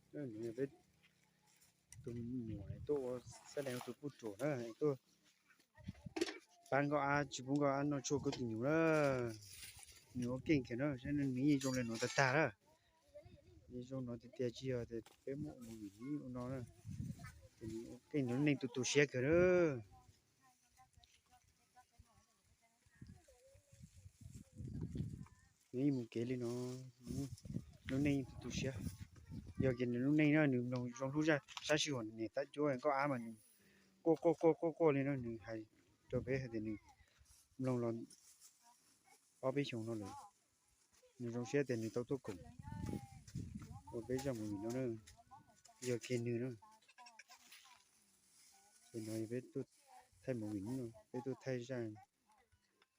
Peb tus muam tuaj ua xab lees tus puj ruam na, tuaj pab nkauj ab tsis pub nkauj ab noj tshuaj kub tus nyuj na. Nws ua keej kiag na, saib nws yeej zoo li no tag tag na. Yeej zoo no tiag tiag, tsis yog tias peb muab ua movie ua no na. Ces nws ua keej, nws lub neej tu tu siab kawg na. Nws yeej mus kev li no, lub neej tu tu siab. Yog kiag nws lub neej no nws mloog zoo hlub sab sij huam niam tab cuab nkauj ab mas nws quaj quaj quaj quaj quaj li no, nws hais rau peb hais tias nws mloog los ob peb xyoos no lawm, nws zoo siab tias nws tau tuaj koom ua peb zaj movie no na. Yog kiag nws na. Ces no peb tuaj thaij movie no, peb tuaj thaij zaj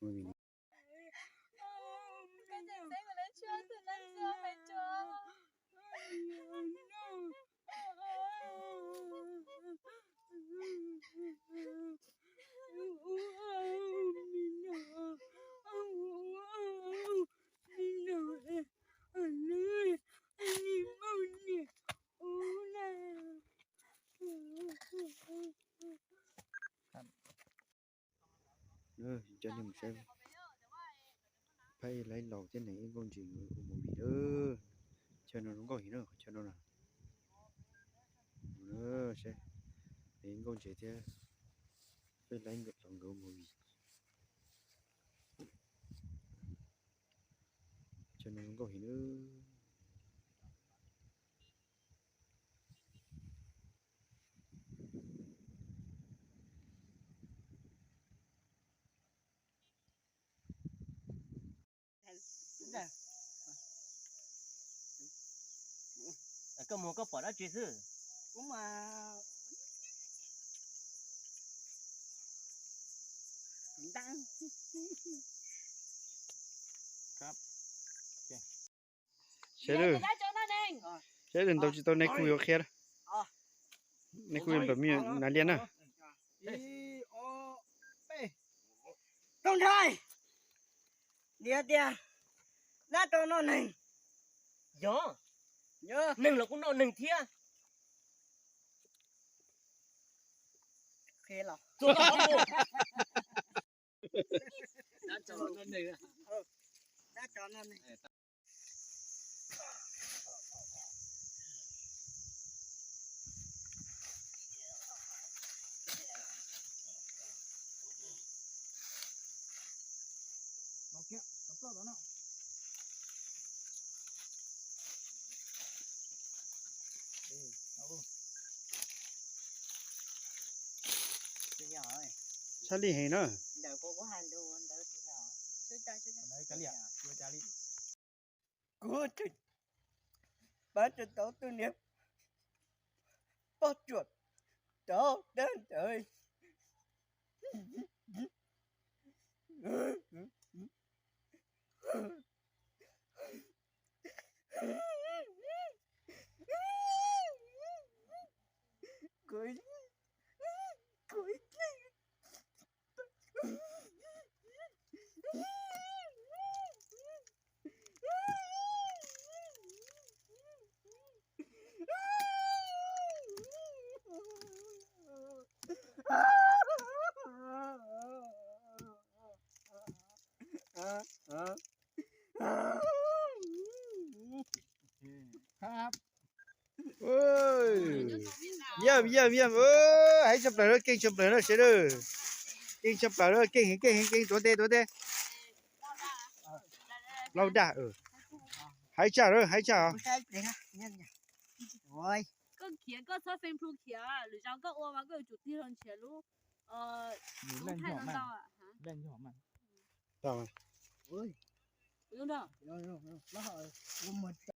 movie no. Coj nej mus saib pab ib laib laus thiab niam ib nkauj ntses nkawd ua movie na. Chaw no zoo nkauj heev na, qhov chaw no na. Saib, niam ib nkauj ntses thiab pab ib laib laus nkawd ua movie. Chaw no zoo nkauj heev na. Koj mus koj pom dab tsi xwb? Kuv mas nta. Saib, saib ntau tsis tau, nej kuj yuav qhia, nej kuj yuav npam me nas liaj na. Tau ntshai, niam tias dab rau noj neeg. Yog, neeg los kuj noj neeg thiab. Qhia los. Dab rau noj neeg. Tshaj lij heev na. Kuv tseem pab tsis tau tus niam poj ruam rau dab ntawd. Yam yam yam, hais tshaj plaws, keej tshaj plaws na sawv daws. Keej tshaj plaws, keej heev keej heev, keej tuav tes tuav tes. Plaub dag, hais tshaj, hais tshaj. Koj khiav koj txhob feem plhu khiav, lwm zaus koj ua mas koj yuav tsum tig hlo nrhiav lub thaij no ntau.